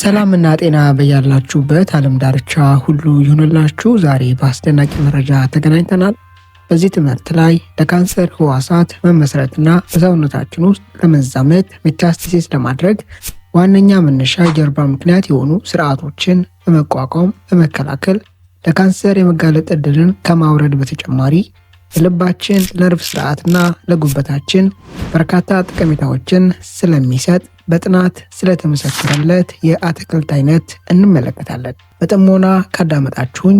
ሰላምና ጤና በያላችሁበት ዓለም ዳርቻ ሁሉ ይሁንላችሁ። ዛሬ በአስደናቂ መረጃ ተገናኝተናል። በዚህ ትምህርት ላይ ለካንሰር ህዋሳት መመስረትና በሰውነታችን ውስጥ ለመዛመት metastasis ለማድረግ ዋነኛ መነሻ የጀርባ ምክንያት የሆኑ ስርዓቶችን በመቋቋም በመከላከል ለካንሰር የመጋለጥ ዕድልን ከማውረድ በተጨማሪ ለልባችን፣ ለነርቭ ስርዓትና ለጉበታችን በርካታ ጠቀሜታዎችን ስለሚሰጥ በጥናት ስለተመሰከረለት የአትክልት አይነት እንመለከታለን። በጥሞና ካዳመጣችሁኝ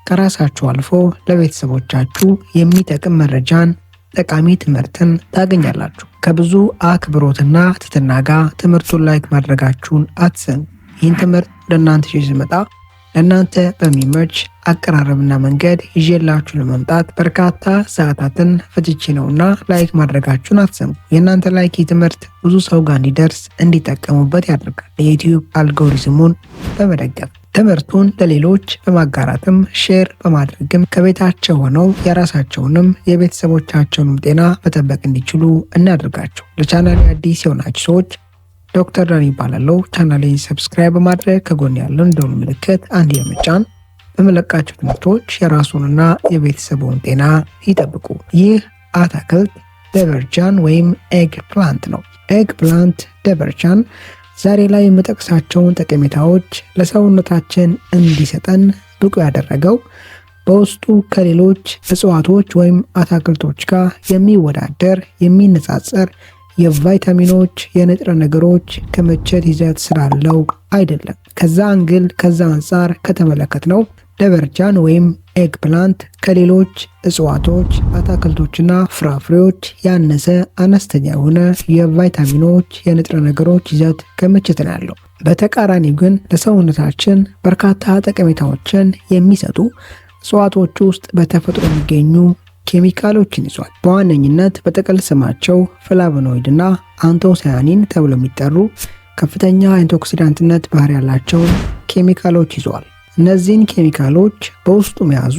ከራሳችሁ አልፎ ለቤተሰቦቻችሁ የሚጠቅም መረጃን፣ ጠቃሚ ትምህርትን ታገኛላችሁ። ከብዙ አክብሮትና ትህትና ጋር ትምህርቱን like ማድረጋችሁን አትዘንጉ። ይህን ትምህርት ወደ እናንተ ይዤ ስመጣ ለእናንተ በሚመች አቀራረብና መንገድ ይዤላችሁ ለመምጣት በርካታ ሰዓታትን ፈጅቼ ነውና like ማድረጋችሁን አትዘንጉ። የእናንተ like ትምህርት ብዙ ሰው ጋር እንዲደርስ እንዲጠቀሙበት ያደርጋል። የዩቲዩብ አልጎሪዝሙን በመደገፍ ትምህርቱን ለሌሎች በማጋራትም share በማድረግም ከቤታቸው ሆነው የራሳቸውንም የቤተሰቦቻቸውንም ጤና መጠበቅ እንዲችሉ እናደርጋቸው። ለቻናሌ አዲስ የሆናችሁ ሰዎች ዶክተር ዳኒ እባላለሁ። ቻናሌን subscribe በማድረግ ከጎን ያለውን ደወል ምልክት አንድ የመጫን በመለቃቸው ትምህርቶች የራሱንና የቤተሰቡን ጤና ይጠብቁ። ይህ አታክልት ደበርጃን ወይም eggplant ነው። Eggplant ደበርጃን ዛሬ ላይ የምጠቅሳቸውን ጠቀሜታዎች ለሰውነታችን እንዲሰጠን ብቁ ያደረገው በውስጡ ከሌሎች እጽዋቶች ወይም አታክልቶች ጋር የሚወዳደር የሚነጻጸር የቫይታሚኖች የንጥረ ነገሮች ክምችት ይዘት ስላለው አይደለም። ከዛ angle ከዛ አንጻር ከተመለከትነው ደበርጃን ወይም eggplant ከሌሎች እጽዋቶች አታክልቶችና ፍራፍሬዎች ያነሰ አነስተኛ የሆነ የቫይታሚኖች የንጥረ ነገሮች ይዘት ክምችት ነው ያለው። በተቃራኒው ግን ለሰውነታችን በርካታ ጠቀሜታዎችን የሚሰጡ እጽዋቶች ውስጥ በተፈጥሮ የሚገኙ ኬሚካሎችን ይዟል። በዋነኝነት በጥቅል ስማቸው flavonoid እና anthocyanin ተብለው የሚጠሩ ከፍተኛ antioxidant ነት ባህሪ ያላቸውን ኬሚካሎች ይዘዋል። እነዚህን ኬሚካሎች በውስጡ መያዙ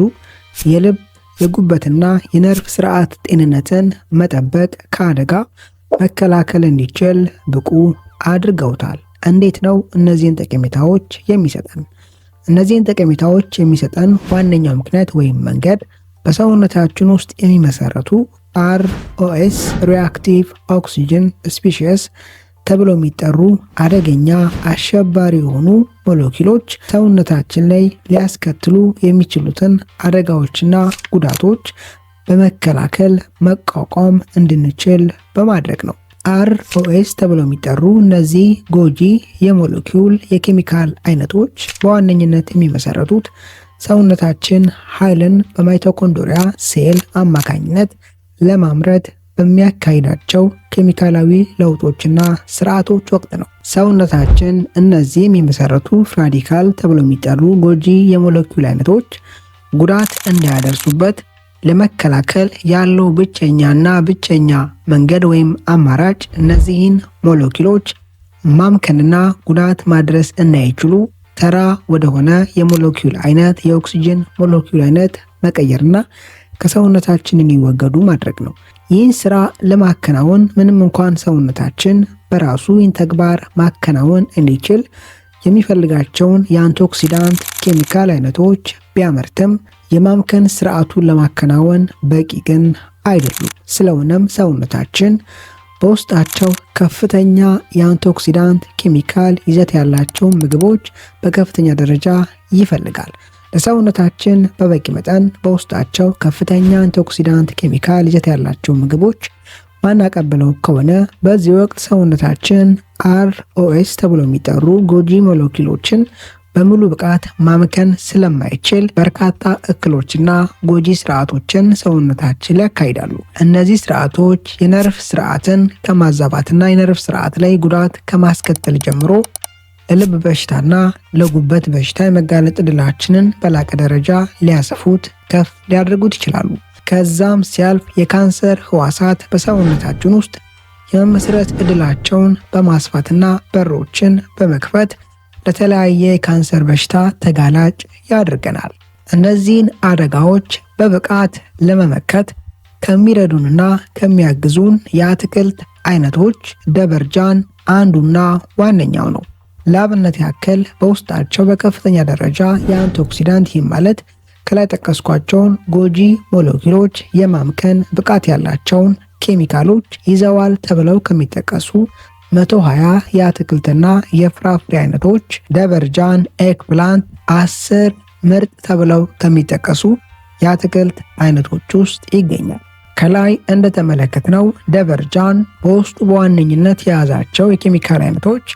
የልብ የጉበትና የነርቭ ስርዓት ጤንነትን መጠበቅ ከአደጋ መከላከል እንዲችል ብቁ አድርገውታል። እንዴት ነው እነዚህን ጠቀሜታዎች የሚሰጠን? እነዚህን ጠቀሜታዎች የሚሰጠን ዋነኛው ምክንያት ወይም መንገድ በሰውነታችን ውስጥ የሚመሰረቱ ROS reactive oxygen species ተብለው የሚጠሩ አደገኛ አሸባሪ የሆኑ ሞለኪውሎች ሰውነታችን ላይ ሊያስከትሉ የሚችሉትን አደጋዎችና ጉዳቶች በመከላከል መቋቋም እንድንችል በማድረግ ነው። ROS ተብለው የሚጠሩ እነዚህ ጎጂ የሞለኪውል የኬሚካል አይነቶች በዋነኝነት የሚመሰረቱት ሰውነታችን ኃይልን በ mitochondria ሴል አማካኝነት ለማምረት በሚያካሂዳቸው ኬሚካላዊ ለውጦችና ስርዓቶች ወቅት ነው። ሰውነታችን እነዚህ የሚመሰረቱ free radical ተብለው የሚጠሩ ጎጂ የሞለኪውል አይነቶች ጉዳት እንዳያደርሱበት ለመከላከል ያለው ብቸኛና ብቸኛ መንገድ ወይም አማራጭ እነዚህን ሞለኪውሎች ማምከንና ጉዳት ማድረስ እንዳይችሉ ተራ ወደሆነ የሞለኪውል አይነት የኦክሲጅን ሞለኪውል አይነት መቀየርና ከሰውነታችን እንዲወገዱ ማድረግ ነው። ይህን ስራ ለማከናወን ምንም እንኳን ሰውነታችን በራሱ ይህን ተግባር ማከናወን እንዲችል የሚፈልጋቸውን የ antioxidant ኬሚካል አይነቶች ቢያመርትም የማምከን ስርዓቱን ለማከናወን በቂ ግን አይደሉም። ስለሆነም ሰውነታችን በውስጣቸው ከፍተኛ የ antioxidant ኬሚካል ይዘት ያላቸውን ምግቦች በከፍተኛ ደረጃ ይፈልጋል። ለሰውነታችን በበቂ መጠን በውስጣቸው ከፍተኛ antioxidant ኬሚካል ይዘት ያላቸው ምግቦች ማናቀብለው ከሆነ በዚህ ወቅት ሰውነታችን ROS ተብሎ የሚጠሩ ጎጂ ሞለኪውሎችን በሙሉ ብቃት ማምከን ስለማይችል በርካታ እክሎችና ጎጂ ስርዓቶችን ሰውነታችን ላይ ያካሂዳሉ። እነዚህ ስርዓቶች የነርቭ ስርዓትን ከማዛባትና የነርቭ ስርዓት ላይ ጉዳት ከማስከተል ጀምሮ ለልብ በሽታና ለጉበት በሽታ የመጋለጥ ዕድላችንን በላቀ ደረጃ ሊያሰፉት ከፍ ሊያደርጉት ይችላሉ። ከዛም ሲያልፍ የካንሰር ህዋሳት በሰውነታችን ውስጥ የመመስረት ዕድላቸውን በማስፋትና በሮችን በመክፈት ለተለያየ የካንሰር በሽታ ተጋላጭ ያደርገናል። እነዚህን አደጋዎች በብቃት ለመመከት ከሚረዱንና ከሚያግዙን የአትክልት አይነቶች ደበርጃን አንዱና ዋነኛው ነው። ለአብነት ያክል በውስጣቸው በከፍተኛ ደረጃ የ antioxidant፣ ይህም ማለት ከላይ ጠቀስኳቸውን ጎጂ ሞለኪውሎች የማምከን ብቃት ያላቸውን ኬሚካሎች ይዘዋል ተብለው ከሚጠቀሱ 120 የአትክልትና የፍራፍሬ አይነቶች ደበርጃን eggplant 10 ምርጥ ተብለው ከሚጠቀሱ የአትክልት አይነቶች ውስጥ ይገኛል። ከላይ እንደተመለከትነው ደበርጃን በውስጡ በዋነኝነት የያዛቸው የኬሚካል አይነቶች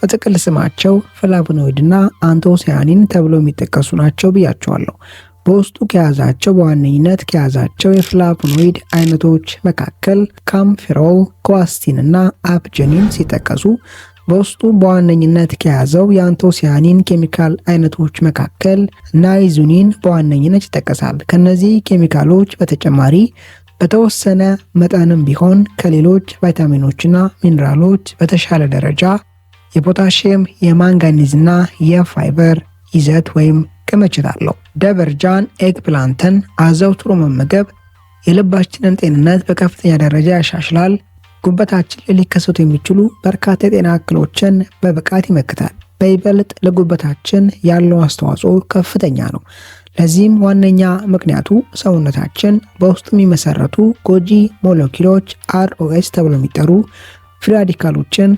በጥቅል ስማቸው flavonoid ና anthocyanin ተብለው የሚጠቀሱ ናቸው ብያቸዋለሁ። በውስጡ ከያዛቸው በዋነኝነት ከያዛቸው የ flavonoid አይነቶች መካከል kaempferol፣ quercetin እና apigenin ሲጠቀሱ በውስጡ በዋነኝነት ከያዘው የ anthocyanin ኬሚካል አይነቶች መካከል naiskosinin በዋነኝነት ይጠቀሳል። ከነዚህ ኬሚካሎች በተጨማሪ በተወሰነ መጠንም ቢሆን ከሌሎች ቫይታሚኖችና ሚኔራሎች በተሻለ ደረጃ የፖታሽየም፣ የማንጋኒዝና የፋይበር ይዘት ወይም ክምችት አለው። ደበርጃን eggplant ን አዘውትሮ መመገብ የልባችንን ጤንነት በከፍተኛ ደረጃ ያሻሽላል። ጉበታችን ላይ ሊከሰቱ የሚችሉ በርካታ የጤና እክሎችን በብቃት ይመክታል። በይበልጥ ለጉበታችን ያለው አስተዋጽኦ ከፍተኛ ነው። ለዚህም ዋነኛ ምክንያቱ ሰውነታችን በውስጡ የሚመሰረቱ ጎጂ ሞለኪውሎች ROS ተብለው የሚጠሩ free radical ኦችን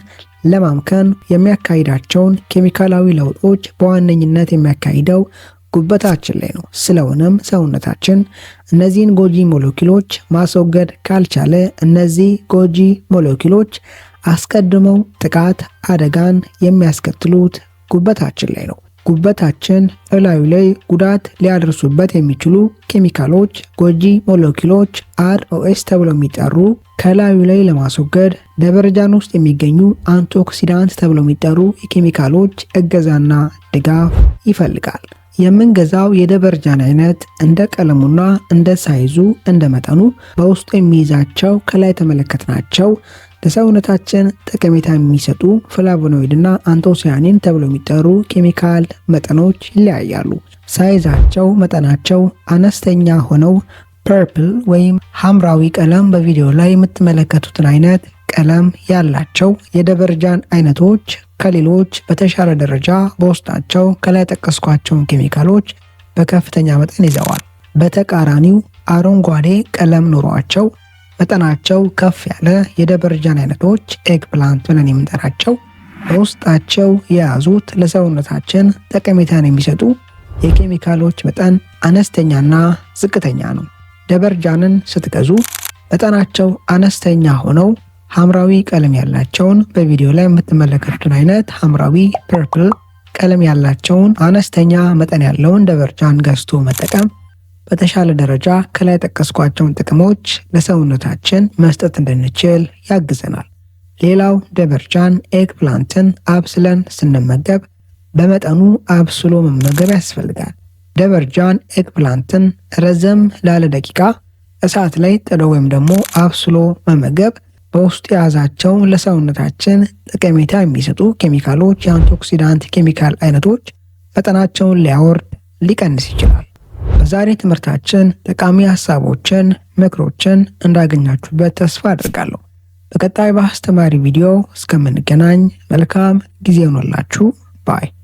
ለማምከን የሚያካሂዳቸውን ኬሚካላዊ ለውጦች በዋነኝነት የሚያካሂደው ጉበታችን ላይ ነው። ስለሆነም ሰውነታችን እነዚህን ጎጂ ሞለኪውሎች ማስወገድ ካልቻለ እነዚህ ጎጂ ሞለኪውሎች አስቀድመው ጥቃት አደጋን የሚያስከትሉት ጉበታችን ላይ ነው። ጉበታችን እላዩ ላይ ጉዳት ሊያደርሱበት የሚችሉ ኬሚካሎች ጎጂ ሞለኪውሎች ROS ተብለው የሚጠሩ ከላዩ ላይ ለማስወገድ ደበርጃን ውስጥ የሚገኙ antioxidant ተብለው የሚጠሩ የኬሚካሎች እገዛና ድጋፍ ይፈልጋል። የምንገዛው የደበርጃን አይነት እንደ ቀለሙና እንደ size ኡ እንደ መጠኑ በውስጡ የሚይዛቸው ከላይ የተመለከትናቸው ለሰውነታችን ጠቀሜታ የሚሰጡ flavonoid እና anthocyanin ተብለው የሚጠሩ ኬሚካል መጠኖች ይለያያሉ። size ኣቸው መጠናቸው አነስተኛ ሆነው purple ወይም ሐምራዊ ቀለም በቪዲዮ ላይ የምትመለከቱትን አይነት ቀለም ያላቸው የደበርጃን አይነቶች ከሌሎች በተሻለ ደረጃ በውስጣቸው ከላይ የጠቀስኳቸውን ኬሚካሎች በከፍተኛ መጠን ይዘዋል። በተቃራኒው አረንጓዴ ቀለም ኖሯቸው መጠናቸው ከፍ ያለ የደበርጃን አይነቶች eggplant ብለን የምንጠራቸው በውስጣቸው የያዙት ለሰውነታችን ጠቀሜታን የሚሰጡ የኬሚካሎች መጠን አነስተኛና ዝቅተኛ ነው። ደበርጃንን ስትገዙ መጠናቸው አነስተኛ ሆነው ሐምራዊ ቀለም ያላቸውን በቪዲዮ ላይ የምትመለከቱትን አይነት ሐምራዊ purple ቀለም ያላቸውን አነስተኛ መጠን ያለውን ደበርጃን ገዝቶ መጠቀም በተሻለ ደረጃ ከላይ የጠቀስኳቸውን ጥቅሞች ለሰውነታችን መስጠት እንድንችል ያግዘናል። ሌላው ደበርጃን eggplant ን አብስለን ስንመገብ በመጠኑ አብስሎ መመገብ ያስፈልጋል። ደበርጃን eggplant ን ረዘም ላለ ደቂቃ እሳት ላይ ጥዶ ወይም ደግሞ አብስሎ መመገብ በውስጡ የያዛቸው ለሰውነታችን ጠቀሜታ የሚሰጡ ኬሚካሎች የ antioxidant ኬሚካል አይነቶች መጠናቸውን ሊያወርድ ሊቀንስ ይችላል። በዛሬ ትምህርታችን ጠቃሚ ሀሳቦችን፣ ምክሮችን እንዳገኛችሁበት ተስፋ አድርጋለሁ። በቀጣይ በአስተማሪ ቪዲዮ እስከምንገናኝ መልካም ጊዜ ይሆንላችሁ። Bye።